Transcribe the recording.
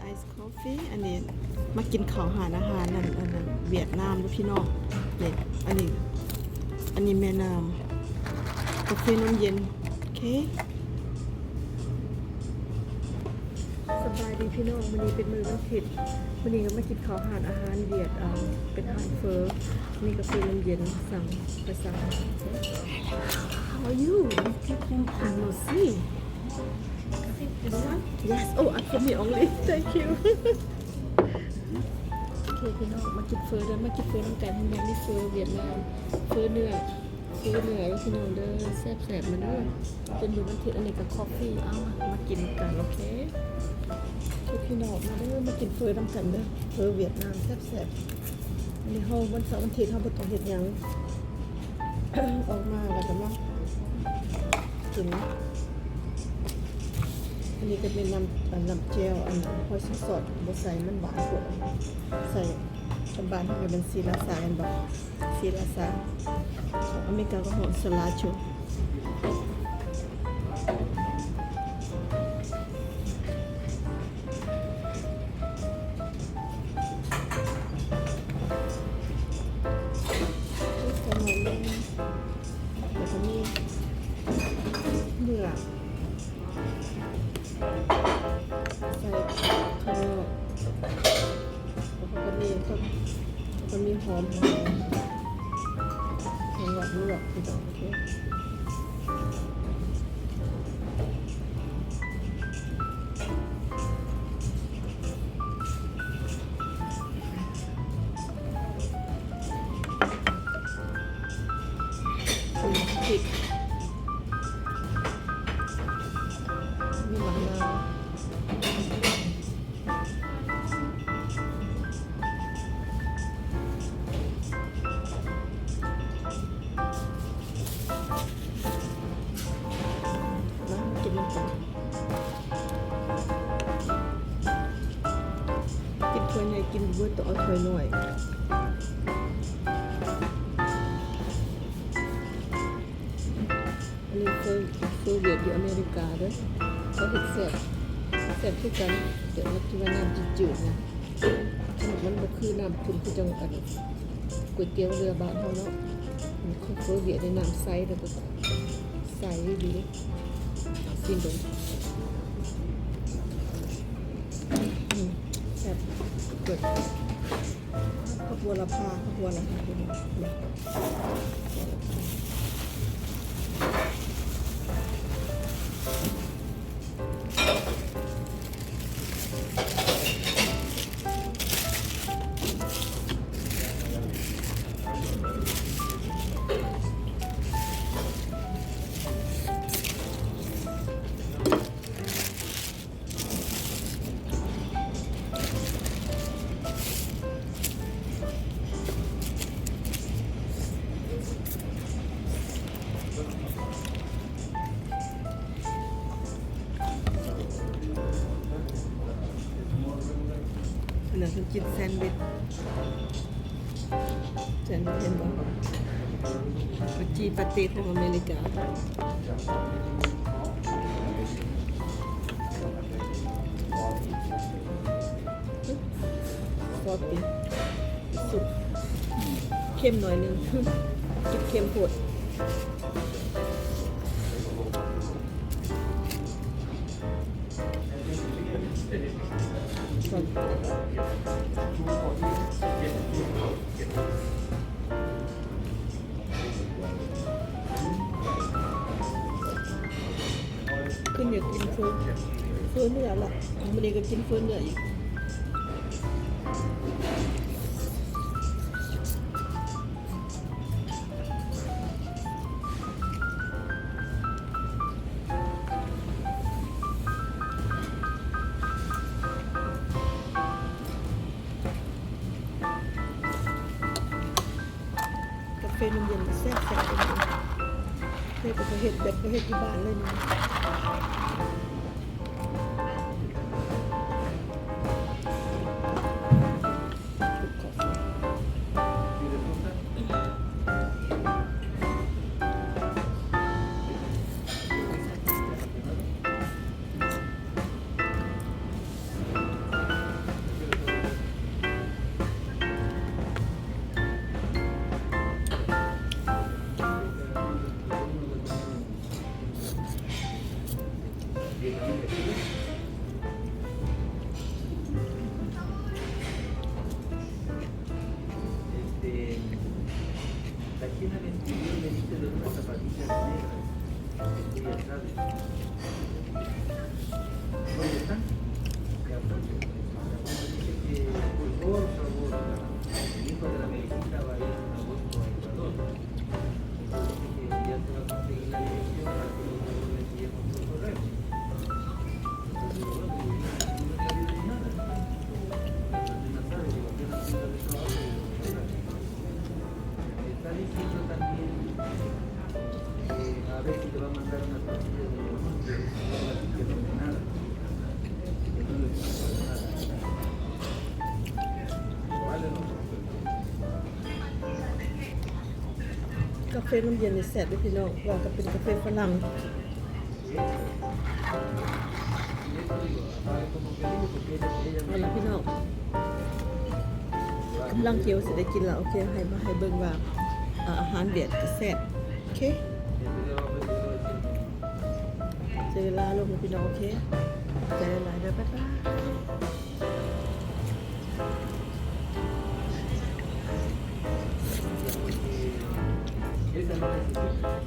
Iced coffee ອັນນີ້ ມາກິນເຂົ້າຮ້ານອາຫານນັ້ນ ອັນນັ້ນຫວຽດນາມເດີພີ່ນ້ອງ. ນີ້ ອັນນີ້ ອັນນີ້ແມ່ນ້ຳ ກາເຟນ້ຳເຢັນ. ໂອເຄ ສະບາຍດີພີ່ນ້ອງ ມື້ນີ້ເປັນມື້ວັນທິດ ມື້ນີ້ກໍມາກິນເຂົ້າຮ້ານອາຫານຫວຽດ ເປັນຮ້ານເຟີ. ນີ້ກາເຟນ້ຳເຢັນ ສັ່ງ ໄປສັ່ງ. How are you? Can I see? This one? Yes. Oh, uh, for me only. Thank you. ໂອເຄພີ່ນ້ອງ ມາກິນເຟີເດີ ມາກິນເຟີນຳກັນ. ເຫັນບໍ່ ມີເຟີຫວຽດນາມ ເຟີເນື້ອ ເຟີເນື້ອເດີພີ່ນ້ອງເດີ ແຊບໆ ມາເດີ. ເປັນມື້ວັນທິດ ອັນນີ້ກໍ coffee ເອົາ ມາ ມາກິນນຳກັນ. ໂອເຄ ພີ່ນ້ອງມາເດີ ມາກິນເຟີນຳກັນເດີ ເຟີຫວຽດນາມແຊບໆ. ອັນນີ້ເຮົາວັນເສົາร์ວັນທິດເຮົາບໍ່ຕ້ອງເຮັດຫຍັງ ອອກມາແລ້ວກໍມາກິນ. ອັນນີ້ກໍແມ່ນນ້ຳ ນ້ຳແຈ່ວ ອັນຫອຍຊິງສອດ ບໍ່ໃສ່ ມັນຫວານໂພດ. ໃສ່ ບ້ານເຮົາກໍແມ່ນສີລາຊາ ແມ່ນບໍ່? ສີລາຊາ ຂອງອາເມລິກາກໍຮ້ອງສະລາໂຊ. ແລ້ວກໍມີເນື້ອ ໃສ່ຂ້າງນອກ ແລ້ວກໍມີ ແລ້ວກໍມີຫອມ ຫອມ ຫອມລວກ ພີ່ນ້ອງ. ໂອເຄ ມີໝາກນາວ ມາກິນນຳກັນ. ກິນຖ້ວຍໃຫຍ່ກິນບໍ່ເບິດ ຕ້ອງເອົາຖ້ວຍນ້ອຍ. ອັນນີ້ເຟີ ເຟີຫວຽດຢູ່ອາເມລິກາເດີ ເຂົາເຮັດແຊບ ແຊບຄືກັນ ແຕ່ວ່າທີ່ວ່ານ້ຳຈືດໆ ນະ ມັນບໍ່ຄືນ້ຳຂຸ້ນ ຄືຈັ່ງອັນ ກ໋ວຍຕຽວເຮືອບ້ານເຮົາເນາະ. ເຟີຫວຽດນີ້ນ້ຳໃສ ແລ້ວກໍໃສດີ. ຊິມເບິ່ງ ອືມ ແຊບ ເປີດ ຜັກບົວລະພາ ຜັກບົວລະພາ ພີ່ນ້ອງ. ອັນນັ້ນເພິ່ນກິນແຊນວິດ ແຊນວິດ ເຫັນບໍ່? ເອົາຈີ່ປາເຕ້ທາງອາເມລິກາ ຊອດຕິ ສຸກ ເຄັມໜ້ອຍໜຶ່ງ ກິນເຄັມໂພດ. ຄືຢາກກິນເຟີ ເຟີເນື້ອລະ ມື້ນີ້ກໍກິນເຟີເນື້ອອີກ. ກາເຟນ້ຳເຢັນແຊບໆ ເຮັດ ເຮັດແບບບໍ່ເຮັດຢູ່ບ້ານເລີຍນີ້. ເ ກາເຟນ້ຳເຢັນນີ້ແຊບເດ້ພີ່ນ້ອງ ວ່າກໍເປັນກາເຟຝຣັ່ງ. ເອົາລະພີ່ນ້ອງ ກຳລັງຫິວ ຊິໄດ້ກິນລະ. ໂອເຄ ໃຫ້ ໃຫ້ເບິ່ງວ່າ ອາ ອາຫານຫວຽດກໍແຊບ. ໂອເຄ ເສຍເວລາລົງພີ່ນ້ອງ. ໂອເຄ ຂອບໃຈຫຼາຍໆເດີ ບາຍບາຍ.